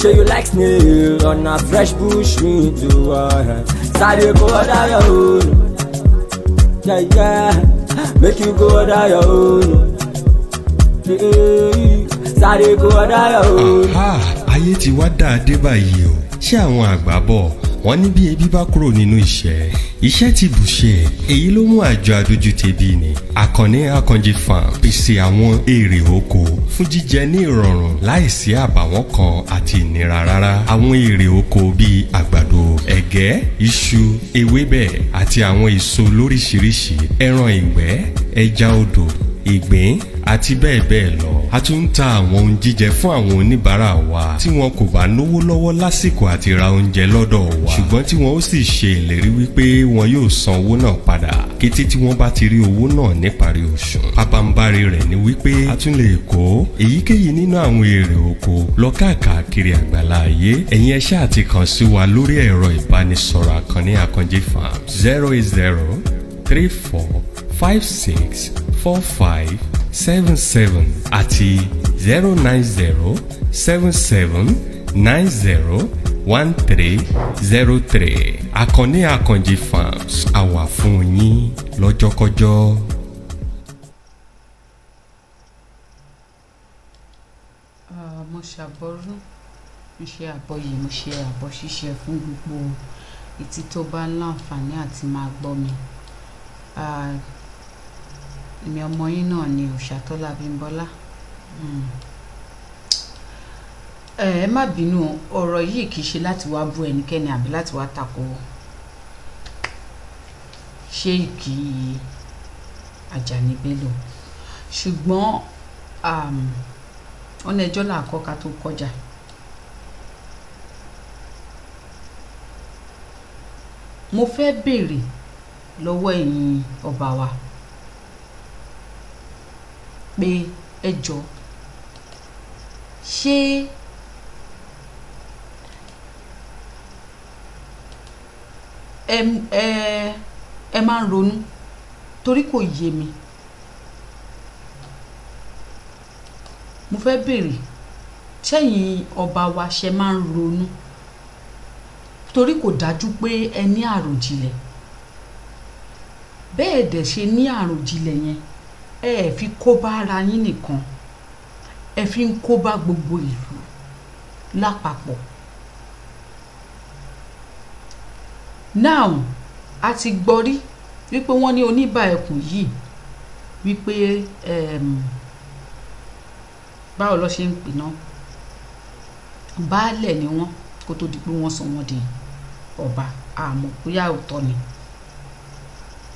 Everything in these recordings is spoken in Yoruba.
Ṣé you like snail on a fresh bush meat o? Sáré go order your own. Yeah, yeah. Make you go order your own. Yeah. Sáré go order your own. Aha, ayé ti wá dáa dé báyìí o. Ṣé àwọn àgbà bọ̀ wọ́n ní bí ebi bá kúrò nínú ìṣẹ́, iṣẹ́ ti bùṣe. Èyí ló mú àjọ adójútèbí ni Àkànní Àkànjí Farm pèsè àwọn èrè oko fún jíjẹ ní ìrọ̀rùn láìsí àbàwọ́n kan àti ìnira rárá. Àwọn èrè oko bíi àgbàdo, ẹ̀gẹ́, iṣu, ewébẹ̀ àti àwọn èso lóríṣiríṣi, ẹran ìgbẹ́, ẹja odò, ìgbín àti bẹ́ẹ̀ bẹ́ẹ̀ lọ. A tún ń ta àwọn ohun jíjẹ fún àwọn oníbàárà wa tí wọn kò bá náwó lọ́wọ́ lásìkò àti ra oúnjẹ lọ́dọ̀ wa, ṣùgbọ́n tí wọn ó sì ṣe ìlérí wípé wọn yóò san owó náà padà kété tí wọ́n bá ti rí owó náà níparí oṣù. Pabambarì rẹ̀ ni wípé a tún lè kó èyíkéyìí nínú àwọn èrè oko lọ káàkiri àgbàlá ayé. Ẹ̀yin ẹ ṣáà ti kàn sí wa lórí ẹ̀rọ ìbánisọ̀rọ̀ Àkànní Àkànjí Farm 080 34 56 45 77 àti 090 77 90 13 03. Àkànní Àkànjí Farms, a wà fún yín lọ́jọ́kọ́jọ́. Mo ṣàbọrú, mo ṣe àbọyè, mo ṣe àbọ̀ ṣíṣe fún gbogbo etí tó bá láǹfààní àti máa gbọ́ mi. Èmi ọmọ yín náà ni Òṣàtọ́lá Abímbọ́lá. Ẹ má bínú, ọ̀rọ̀ yìí kì í ṣe láti wá bú ẹnikẹ́ni àbí láti wá tako Sheikh Ajani Bello, ṣùgbọ́n ọ̀nà ẹjọ́ là kọ́ ká tó kọjá. Mo fẹ́ béèrè lọ́wọ́ ẹ̀yin ọba wa pé ẹ jọ̀ọ́, ṣé ẹ máa ń ronú? Torí kò yé mi. Mo fẹ́ béèrè, ṣẹ́yìn ọba wa ṣe máa ń ronú? Torí kò dájú pé ẹ ní àròjinlẹ̀. Bẹ́ẹ̀ dẹ̀ ṣe ní àròjinlẹ̀ yẹn, ẹ fi kó bá ara yín nìkan, ẹ fi ń kó bá gbogbo ìlú lápapọ̀. Now, a ti gbọ́ rí wípé wọ́n ní oníbà ẹkùn yìí wípé báwo ló ṣe ń pè náà, baálẹ̀ ni wọ́n kó tó di pé wọ́n sọ wọ́n di ọba. Àmọ́ bóyá òótọ́ ni,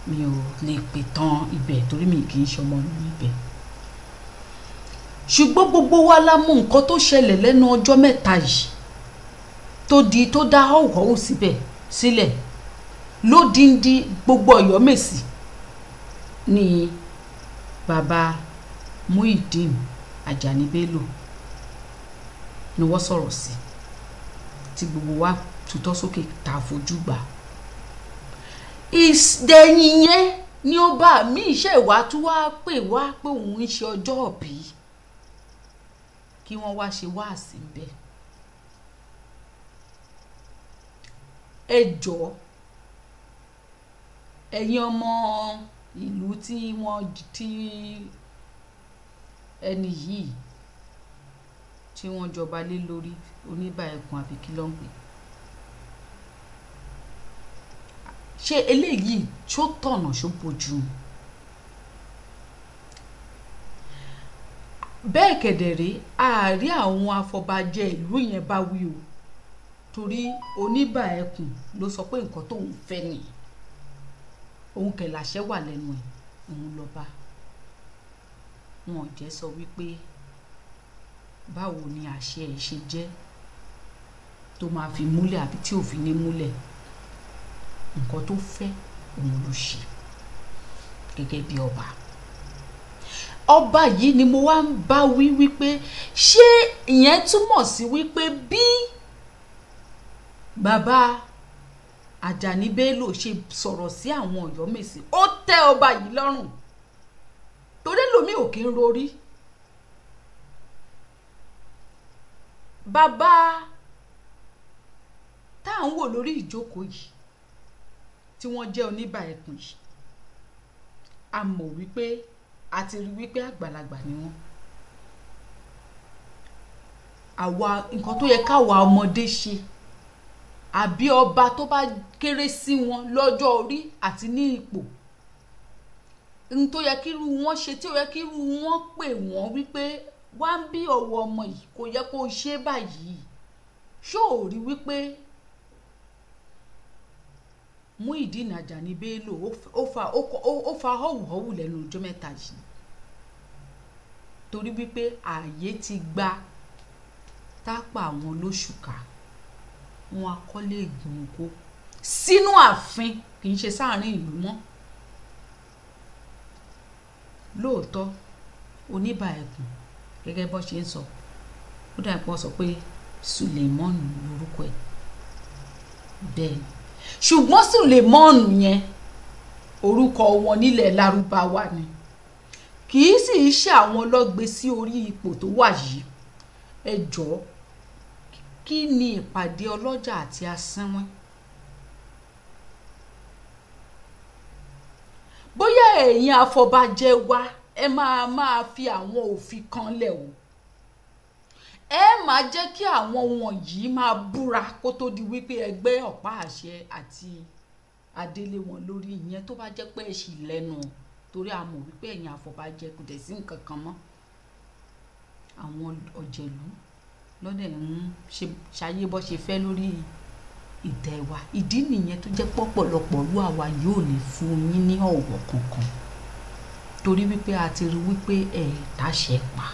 mi ò lè pè tán ibẹ̀ torí mi kì í ṣọmọ ìlú ibẹ̀. Ṣùgbọ́n gbogbo wa la mọ̀ nǹkan tó ṣẹlẹ̀ lẹ́nu ọjọ́ mẹ́ta yìí tó di tó dá họ́wùhọ́wù síbẹ̀ sílẹ̀ lódìndí gbogbo Ọ̀yọ́mèsì ni bàbá Muyideen Ajani Bello ni wọ́n sọ̀rọ̀ sí, tí gbogbo wa tutọ́ sókè tá a fojú gbà. Ìdẹ̀yìn yẹn ni ó bá mi iṣẹ́ ìwà tó wá pè wá pé òun ń ṣe ọjọ́ òbí, kí wọ́n wá ṣe wáàsí ńbẹ̀. Ẹ jọ̀ọ́, ẹ̀yin ọmọ ìlú tí wọ́n tí ẹni yìí tí wọ́n jọba lé lórí, oníbà ẹkùn àbí kí ló ń pè, ṣé eléyìí ṣó tọ̀nà ṣó bójú mu? Bẹ́ẹ̀ kẹ̀dẹ̀rẹ́ àárí àwọn afọbajẹ ìlú yẹn bá wí o, torí oníbà ẹkùn ló sọ pé nǹkan tóun fẹ́ nìyí, òun kẹ̀ láṣẹ wà lẹ́nu ẹ̀, òun lọ́ba. Wọn ò jẹ́ sọ wípé báwo ni àṣẹ ẹ̀ ṣe jẹ́ tó máa fi múlẹ̀ àbí tí ò fi ní múlẹ̀. Nǹkan tó fẹ́ òun ló ṣe gẹ́gẹ́ bí ọba. Ọba yìí ni mo wá ń bá wí wípé ṣé ìyẹn túmọ̀ sí wípé bí bàbá Àjàní Bello ṣe sọ̀rọ̀ sí àwọn Ọ̀yọ́mèsì ó tẹ́ ọba yìí lọ́rùn? Torí lómi ò kí ń rorí. Bàbá tá à ń wò lórí ìjókòó yìí tí wọ́n jẹ́ oníbà ẹkùn yìí, a mọ̀ wípé a ti rí wípé àgbàlagbà ni wọ́n. Àwa nǹkan tó yẹ káwa ọmọdé ṣe, àbí ọba tó bá kéré sí wọn lọ́jọ́ orí àti ní ipò, n tó yẹ kírú wọn ṣe, tí ó yẹ kírú wọn pè wọ́n wípé wá ń bí ọwọ́ ọmọ yìí, kò yẹ kó ṣe báyìí. Ṣó ò rí wípé Muyideen Ajani Bello ó fa họ́wùhọ́wù lẹ́nu ọjọ́ mẹ́ta yìí, torí wípé ààyè ti gba tápà àwọn lóṣùkà, wọn akọ́lé ìgbòho sínú ààfin, kì í ṣe sáàrin ìlú mọ́. Lóòótọ́ oníbà ẹkùn gẹ́gẹ́ bó ṣe ń sọ, ó dà pọ̀ sọ pé Sulemon lórúkọ ẹ̀ bẹ́ẹ̀ ni, ṣùgbọ́n Sulemon yẹn orúkọ wọn nílẹ̀ Lárúbáwá ni, kì í sì í ṣe àwọn lọ́gbé sí orí ipò tó wà yìí. Ẹ jọ̀ọ́, kí ni ìpàdé ọlọ́jà àti asínwín? Bóyá ẹ̀yin afọbajẹ wa ẹ máa fi àwọn òfin kan lẹ̀ o, ẹ máa jẹ́ kí àwọn wọ̀nyí máa búra kó tó di wípé ẹgbẹ́ ọ̀pá àṣẹ àti adélé wọn lórí. Ìyẹn tó bá jẹ́ pé ẹ ṣì lẹ́nu, torí a mọ̀ wípé ẹ̀yin afọbajẹ kò dẹ̀ sí nǹkan kan mọ́. Àwọn ọ̀jẹ̀lú lọ́dẹ̀ ń ṣayé bó ṣe fẹ́ lórí ìtẹ́ wa. Ìdí nìyẹn tó jẹ́ pọ̀pọ̀lọpọ̀ lú àwa yóò ní fún yín ní ọ̀wọ̀ kankan, torí wípé a ti rí wípé ẹ̀ dáṣẹ pa.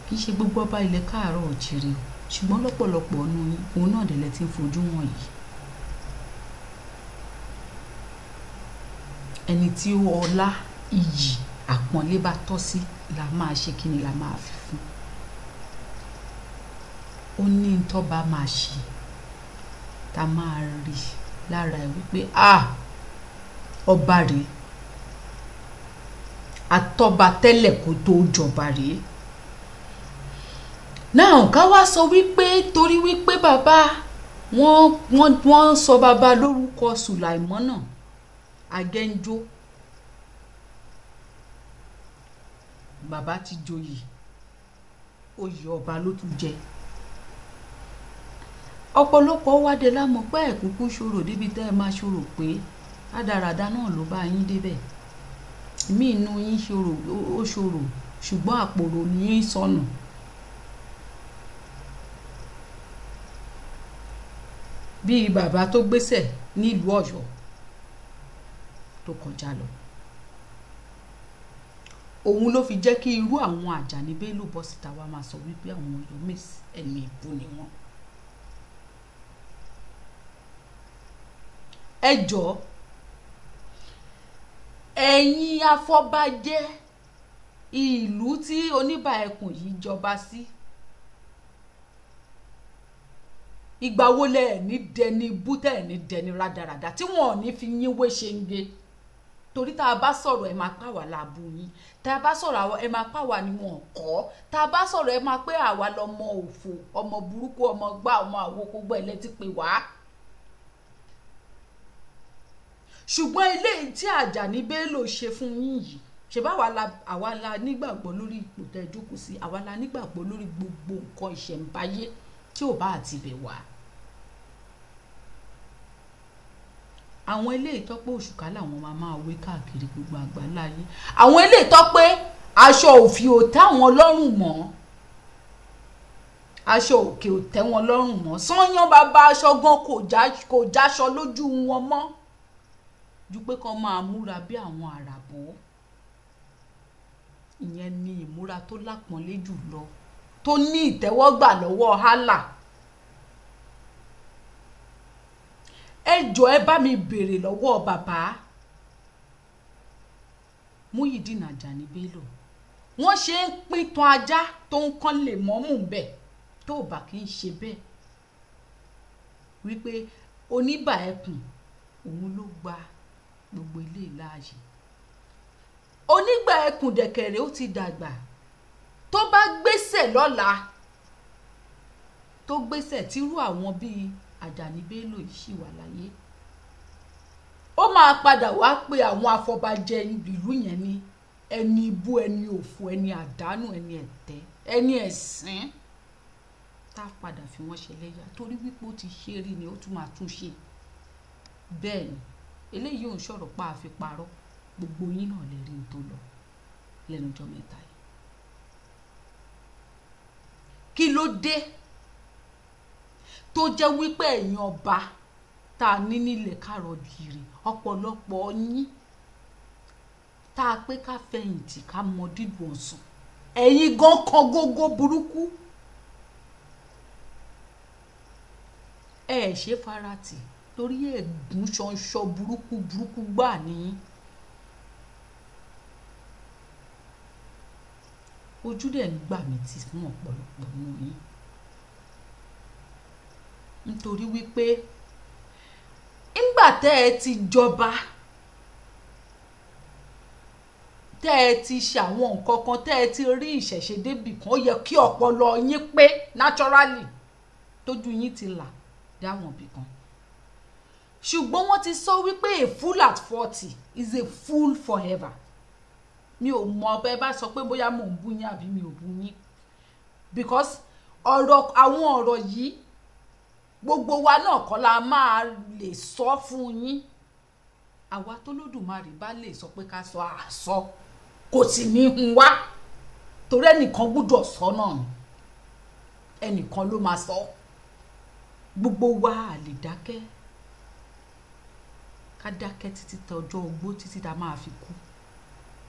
Kì í ṣe gbogbo ọba ilẹ̀ káàárọ̀ òjìrì o, ṣùgbọ́n lọ́pọ̀lọpọ̀ ọ̀nà yín òun náà dẹ̀ lẹ ti ń fojú wọn yìí. Ẹni tí ó ọlá iyì àpọ́nlé bá tọ́ sí la máa ṣe kí ni la máa fi fún. Ó ní tọ́ba máa ṣe tá a máa rí lára ẹ̀ wípé ọba rèé, àtọ́ba tẹ́lẹ̀ kó tó jọba rèé. Náà ká wá sọ wípé torí wípé bàbá wọ́n sọ bàbá lórúkọ Sùlàìmọ́nà Agẹ́njó, bàbá ti joyè, oyè ọba ló tún jẹ. Ọ̀pọ̀lọpọ̀ wádé lámọ̀ pé ẹ̀kúnkú ṣòro débi tẹ́ ẹ máa ṣòro pé rádaràda náà ló bá yín débẹ̀. Ìmí inú yín ṣòro, ó ṣòro, ṣùgbọ́n àpòrò ní í sọnù. Bíi bàbá tó gbéṣẹ̀ nílùú Ọ̀yọ́ tó kọjá lọ, òun ló fi jẹ́ kí irú àwọn Àjàní Bello bọ́ síta wá máa sọ wípé àwọn Ọ̀yọ́mèsì ẹni ìbú ni wọ́n. Ẹ jọ̀ọ́, ẹ̀yin afọbajẹ ìlú tí oníbà ẹkùn yìí jọba sí, ìgbà wo lẹ ní dẹni bú, tẹ ní dẹni rádaràda tí wọn ò ní fi yín wé ṣe ń gbé? Torí tá a bá sọ̀rọ̀ ẹ máa pa wá láàbù yín, tá a bá sọ̀rọ̀ ẹ máa pa wá ni wọn kọ́, tá a bá sọ̀rọ̀ ẹ máa pé àwa lọmọ òfò, ọmọ burúkú, ọmọ gbá, ọmọ àwo, gbogbo ẹ̀ lẹ́tí pé wá. Ṣùgbọ́n eléyìí tí Àjàní Bello ṣe fún yín yìí, ṣe bá àwa la nígbàgbọ́ lórí ipò tẹ́ ẹ jókòó sí, àwa la nígbàgbọ́ lórí gbogbo nǹkan ìṣẹ̀ǹbáyé tí ò bá àti ibẹ̀ wá. Àwọn eléyìí tó pé òṣùká làwọn máa wé káàkiri gbogbo àgbáláyé, àwọn eléyìí tó pé aṣọ òfì ò tẹ́ wọn lọ́rùn mọ́, aṣọ òkè ò tẹ́ wọn lọ́rùn mọ́, sányán bàbá aṣọ gan kò jáṣọ lójú wọn mọ́, ju pé kán máa múra bí àwọn àràbò. Ìyẹn ni ìmúra tó lápọ́nlé jù lọ, tó ní ìtẹ́wọ́gbà lọ́wọ́ Allah. Ẹ jọ̀ọ́, ẹ bá mi béèrè lọ́wọ́ bàbá Muyideen Ajani Bello, wọ́n ṣe ń pín tan ajá tó ń kán lè mọ́mù bẹ́ẹ̀, tó bá kí ń ṣe bẹ́ẹ̀ wípé oníbà ẹkùn òun ló gba gbogbo ilé láàyè. Onígbà ẹkùn dẹ̀kẹ̀rẹ̀ ó ti dàgbà, tó bá gbéṣẹ̀ lọ́la tó gbéṣẹ̀ tírú àwọn bíi Àjàní Bello yìí ṣì wà láyé, ó máa padà wá pé àwọn afọbajẹ ìlú yẹn ní ẹni ibú, ẹni òfò, ẹni àdánù, ẹni ẹ̀tẹ́, ẹni ẹ̀sín, tá a padà fi wọ́n ṣe lẹ́yà, torí wípé ó ti ṣe rí ni ó tún máa tún ṣe. Bẹ́ẹ̀ ni eléyìí ò ń sọ̀rọ̀ pa àfi parọ́, gbogbo yín náà lè rí n tó lọ lẹ́nu ọjọ́ mẹ́ta yìí. Kí ló dé tó jẹ́ wípé ẹ̀yin ọba tá a ní nílẹ̀ káàrọ̀ òjìrì, ọ̀pọ̀lọpọ̀ yín tá a pé ká fẹ̀yìntì ká mọ dídùn ọ̀sán, ẹ̀yin gan kan gógó burúkú, ẹ ṣe faratì torí ẹ̀gún ṣanṣọ burúkú burúkú gbà ní. Ojú dẹ̀ ń gbà mí tì fún ọ̀pọ̀lọpọ̀ nínú yín, nítorí wípé ńgbà tẹ́ ẹ ti jọba, tẹ́ ẹ ti ṣe àwọn nǹkan kan, tẹ́ ẹ ti rí ìṣẹ̀ṣe débì kan, ó yẹ kí ọpọlọ yín pé naturally, tójú yín ti là dáwọn ibì kan. Ṣùgbọ́n wọ́n ti sọ wípé a fool at 40 is a fool forever. Mi ò mọ ọbẹ̀ bá sọ pé bóyá mò ń bú yín àbí mi ò bú yín, because ọ̀rọ̀ àwọn ọ̀rọ̀ yìí gbogbo wa náà kọ́ la máa lè sọ fún yín. Àwa tó lódùmarè bá lè sọ pé ká sọ àsọ, kò sì ní hun wá, torí ẹnìkan gbúdọ̀ sọ náà ni, ẹnìkan ló máa sọ. Gbogbo wa à lè dákẹ́, ká dákẹ́ títí tọjọ́ ogbó, títí tá a máa fi kú,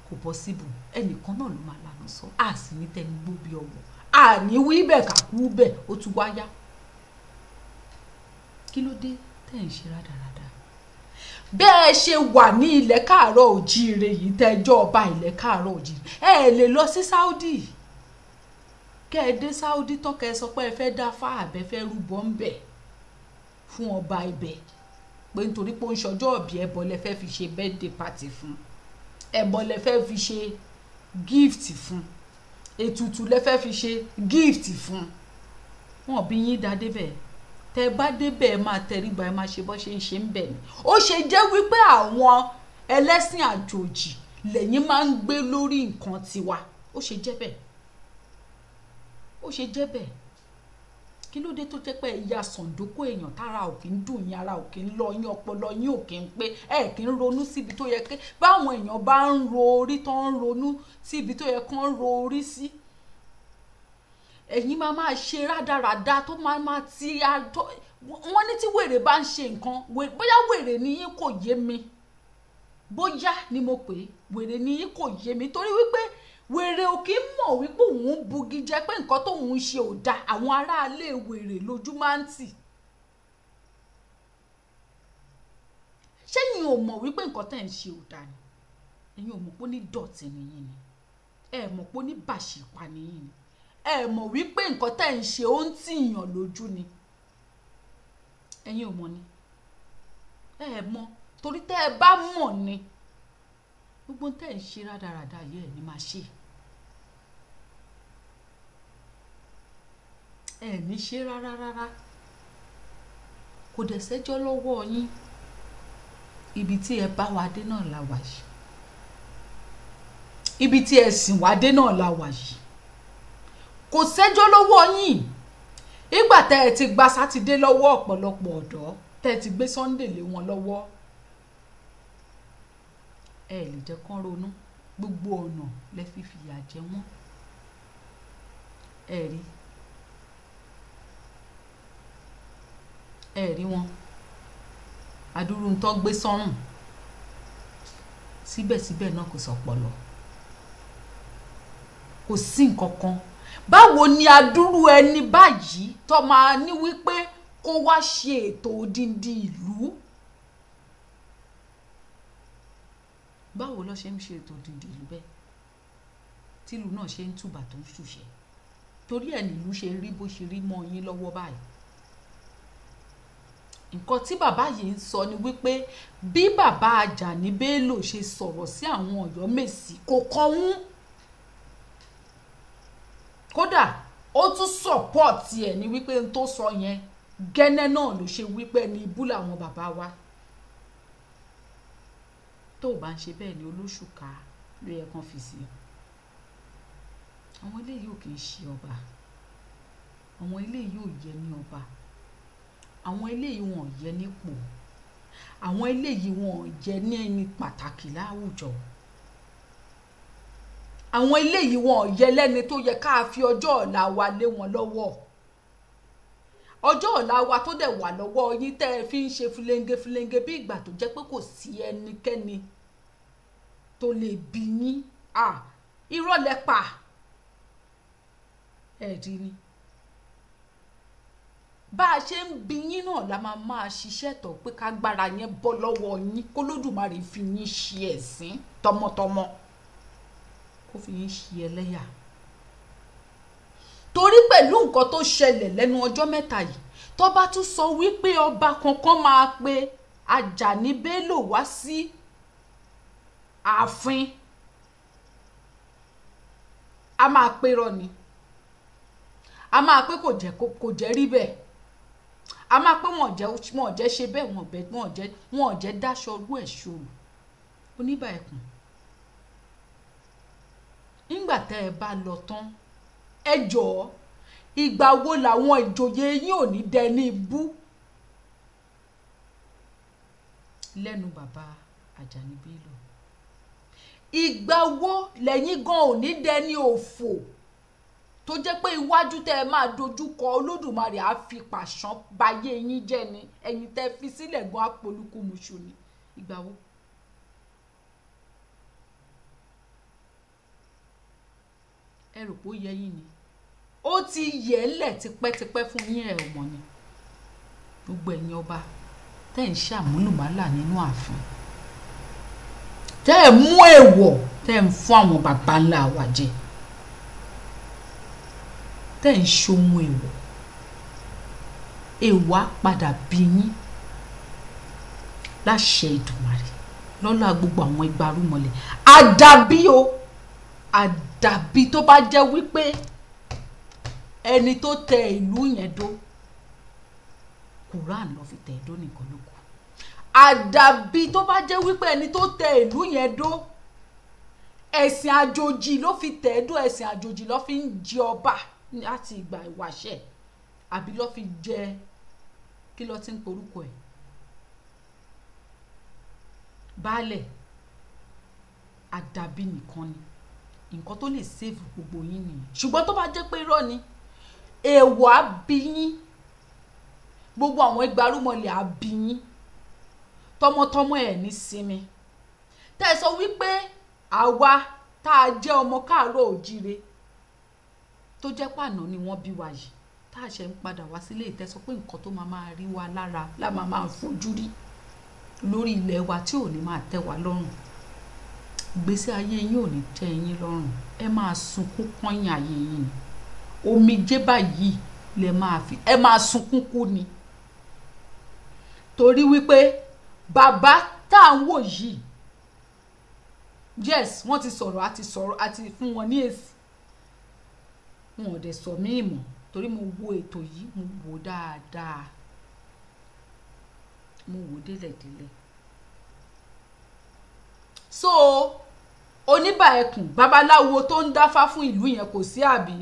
kò possible. Ẹnìkan náà ló máa lànà sọ, a sì ní tẹnugbó bí ọwọ́, a ní wí bẹ́ẹ̀ ká kú bẹ́ẹ̀, ó tún wá yá. Kí ló dé tẹ́ ń ṣe rádaràda? Bẹ́ẹ̀ ṣe wà ní ilẹ̀ káàárọ̀ òjíire yìí, tẹ́jọ́ ọba ilẹ̀ káàárọ̀ òjíire, ẹ lè lọ sí Saudi, kẹ́ ẹ dé Saudi tán kẹ́ ẹ sọ pé ẹ fẹ́ dá fá àbẹ́ fẹ́ rúbọ ń bẹ̀ fún ọba ibẹ̀, pé nítorí pé ó ń ṣọjọ́ ọ̀bì, ẹbọ lẹ fẹ́ fi ṣe birthday party fún, ẹbọ lẹ fẹ́ fi ṣe gift fún, ètùtù lẹ fẹ́ fi ṣe gift fún. Wọn bí yín dá débẹ̀. Tẹ bá débẹ̀ ẹ máa tẹríba, ẹ máa ṣe bọ́ ṣe ń ṣe ń bẹ̀ ni. Ó ṣe jẹ́ wípé àwọn ẹlẹ́sìn àjòjì lẹ́yìn máa ń gbé lórí nǹkan tiwa. Ó ṣe jẹ́ bẹ́ẹ̀, ó ṣe jẹ́ bẹ́ẹ̀. Kí ló dé tó jẹ́ pé ìyá sàǹdókò èèyàn tára ò kí ń dùn yín, ara ò kí ń lọ yín, ọpọlọ yín ò kí ń pé, ẹ kí ń ronú síbi tó yẹ kí báwọn èèyàn bá ń ro orí tó ń ronú síbi tó yẹ kán ro orí sí, ẹ̀yin máa máa ṣe rádaràda tó máa máa ti wọ́n ní tí wèrè bá ń ṣe nǹkan, bóyá wèrè ni yín kò yé mi, bóyá ni mo pè é wèrè ni yín kò yé mi, torí wípé wèrè ò kí ń mọ̀ wípé òun ń bugi jẹ, pé nǹkan tóun ń ṣe ò dáa. Àwọn aráalé wèrè lójú máa ń tì. Ṣẹ́yìn ò mọ̀ wípé nǹkan tẹ̀ ń ṣe ò dáa ni? Ẹ̀yin ò mọ̀ pé ó ní dọ̀tí nìyí ni, ẹ mọ̀ pé ó ní bàṣìpa nìyí ni, ẹ mọ̀ wípé nǹkan tẹ̀ ń ṣe ó ń tìyàn lójú ni. Ẹ̀yin ò mọ̀ ni, ẹ mọ̀, torí tẹ́ ẹ bá mọ̀ ni gbogbo tẹ́ ń ṣe rádaràda yìí ẹ̀ ní máa ṣe, ẹ ní ṣe rárá rárá. Kò dẹ̀ sẹ́jọ́ lọ́wọ́ yín, ibi tí ẹ bá wa dé náà la wà yìí, ibi tí ẹ sìn wá dé náà la wà yìí. Kò sẹ́jọ́ lọ́wọ́ yín. Ìgbà tẹ́ ẹ ti gba sátidé lọ́wọ́ ọ̀pọ̀lọpọ̀ ọ̀dọ́, tẹ́ ẹ ti gbé Sunday lé wọn lọ́wọ́, ẹ lè jẹ́ kán ronú. Gbogbo ọ̀nà lẹ fi fìyà jẹ wọ́n. Ẹ rí, ẹ rí wọn adúrú ń tọ́ gbé sọ́rùn, síbẹ̀síbẹ̀ náà kò sọpọlọ, kò sí nǹkan kan. Báwo ni adúrú ẹni báyìí tó máa ní wípé kó wá ṣe ètò odindi ìlú? Báwo ló ṣe ń ṣe ètò odindi ìlú bẹ́ẹ̀ tílùú náà ṣe ń tùbà tó ń ṣùṣẹ́? Torí ẹ̀ nílùú ṣe rí bó ṣe rí mọ́ yín lọ́wọ́ báyìí. Nǹkan tí bàbá yìí ń sọ ni wípé bí bàbá Àjàní Bello ṣe sọ̀rọ̀ sí àwọn Ọ̀yọ́mèsì kò kàn wọ́n, kódà Ó tún sọ̀pọ̀tì ẹ̀ ní wípé n tó sọ yẹn gẹ́nẹ́ náà ló ṣe wípé ní ibú làwọn bàbá wa. Tó o bá ń ṣe bẹ́ẹ̀ ni olóṣùká ló yẹ kán fi sí. Àwọn eléyìí ò kì í ṣe ọba, àwọn eléyìí ò yẹ ní ọba, àwọn eléyìí wọn ò yẹ nípò, àwọn eléyìí wọn ò yẹ ní ẹni pàtàkì láwùjọ, àwọn eléyìí wọn ò yẹ lẹ́ni tó yẹ ká fi ọjọ́ ọ̀la wa lé wọn lọ́wọ́. Ọjọ́ ọ̀la wa tó dẹ̀ wà lọ́wọ́ yín tẹ́ ẹ fi ń ṣe fúlẹ́ńgé fúlẹ́ńgé bí ìgbà tó jẹ́ pé kò sí ẹnikẹ́ni tó lè bí yín. Irọ́ lẹ pa, ẹ rí ni. Bá a ṣe ń bí yín náà la máa máa ṣiṣẹ́ tọ̀ pé kágbára yẹn bọ́ lọ́wọ́ yín, k'Olódùmarè fi yín ṣe ẹ̀sín tọmọtọmọ, kó fi yín ṣe ẹlẹ́yà. Torí pẹ̀lú nǹkan tó ṣẹlẹ̀ lẹ́nu ọjọ́ mẹ́ta yìí, tó bá tún sọ wípé ọba kankan máa pe Àjàní Bello wá sí ààfin, a máa pérọ ni, a máa pé kò jẹ́ rí bẹ́ẹ̀, a máa pé wọn ò jẹ́ ṣe bẹ́ẹ̀, wọn ò jẹ́ dáṣọ rú ẹ̀ ṣòro. Oníbà ẹkùn, nígbà tẹ́ ẹ bá lọ tán, ẹ jọ̀ọ́, ìgbà wo làwọn ìjòyè yín ò ní dẹni ibú lẹ́nu bàbá Àjàní Bello? Ìgbà wo lẹ́yìn gan ò ní dẹni òfò tó jẹ́ pé iwájú tẹ́ ẹ máa dojú kọ Olódùmarè á fi pàṣán bayé yín jẹ́ ni, ẹ̀yin tẹ́ fi sílẹ̀ gan apolúkúmuṣu ni? Ìgbà wo? Ẹ rò pé ó yẹ yín ni? Ó ti yẹ ẹ́ lẹ̀ tipẹ́tipẹ́ fún yín, ẹ̀ ò mọ̀ ni. Gbogbo ẹ̀yin ọba tẹ́ ń ṣàmúlùmálà nínú ààfin, tẹ́ ẹ̀ mú èèwọ̀, tẹ́ ń fún àwọn baba ńlá wa jẹ, tẹ́ ń ṣohun èèwọ̀, èèwọ̀ á padà bí yín láṣẹ Ìdùmarè lọ́lá gbogbo àwọn igbarúmọlẹ̀. Àdàbí o, àdàbí tó bá jẹ́ wípé ẹni tó tẹ ìlú yẹn dó, Quran ló fi tẹ dó nìkan ló kù. Àdàbí tó bá jẹ́ wípé ẹni tó tẹ ìlú yẹn dó, ẹ̀sìn àjòjì ló fi tẹ̀ dó, ẹ̀sìn àjòjì ló fi ń jẹ ọba láti ìgbà ìwáṣẹ̀, àbí ló fi jẹ kí ló ti ń porúkọ ẹ̀, baálẹ̀. Àdàbí nìkan ni nǹkan tó lè save gbogbo yín nìyẹn. Ṣùgbọ́n tó bá jẹ́ pé irọ́ ni, èèwọ̀ á bí yín, gbogbo àwọn igbarúmọlẹ̀ á bí yín, tọmọtọmọ ẹ̀ ní sinmi. Tẹ́ ẹ sọ wípé àwa tá a jẹ́ ọmọ káàárọ̀ òjíire tó jẹ́ pàànà ni wọ́n bí wa yìí, tá a ṣe ń padà wá sílé ìtẹ́sọ pé nǹkan tó máa máa rí wa lára la máa máa fojú rí lórí ilẹ̀ wa tí ò ní máa tẹ́ wa lọ́rùn. Ìgbésí ayé yín ò ní tẹ́ yín lọ́rùn, ẹ máa sunkún kọ́yìn ayé yín ni. Omijé báyìí lẹ máa fi, ẹ máa sunkún kú ni. Torí wípé bàbá tá à ń wò yìí, yes, wọ́n ti sọ̀rọ̀, àti sọ̀rọ̀, àti fún wọn ní èsì, wọn ò dẹ̀ sọ míì mọ́. Torí mo wo ètò yìí, mo wò dáadáa, mo wò délẹ̀délẹ̀. So oníbà ẹkùn, babaláwo tó ń dáfá fún ìlú yẹn kò sí, àbí?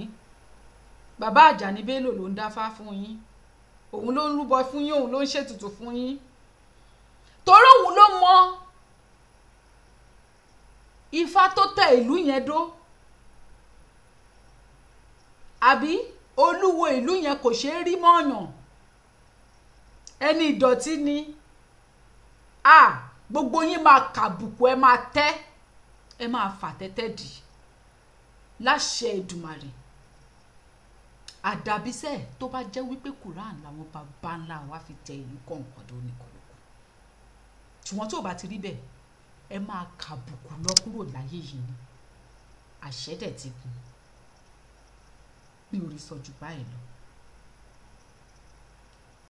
Bàbá Àjàní Bello ló ń dáfá fún yín, òun ló ń rúbọ fún yín, òun ló ń ṣètùtù fún yín, torí òun ló mọ ifá tó tẹ ìlú yẹn dó. Àbí olúwo ìlú yẹn kò ṣeé rí mọ́ọ̀yàn, ẹni ìdọ̀tí ni. Gbogbo yín máa kàbùkù, ẹ máa tẹ́, ẹ máa fà tẹ́tẹ́ dì láṣẹ Èdùmàrè. Àdàbísẹ́ tó bá jẹ́ wípé Quran làwọn baba ńlá wa fi tẹ ìlú kọ̀ọ̀kan tó ní kọ̀ọ̀kan, ṣùgbọ́n tó bá ti rí bẹ́ẹ̀, ẹ máa kàbùkù lọ kúrò láyé yìí ni. Àṣẹ dẹ̀ ti kù, mi ò rí sọ jù báyìí lọ.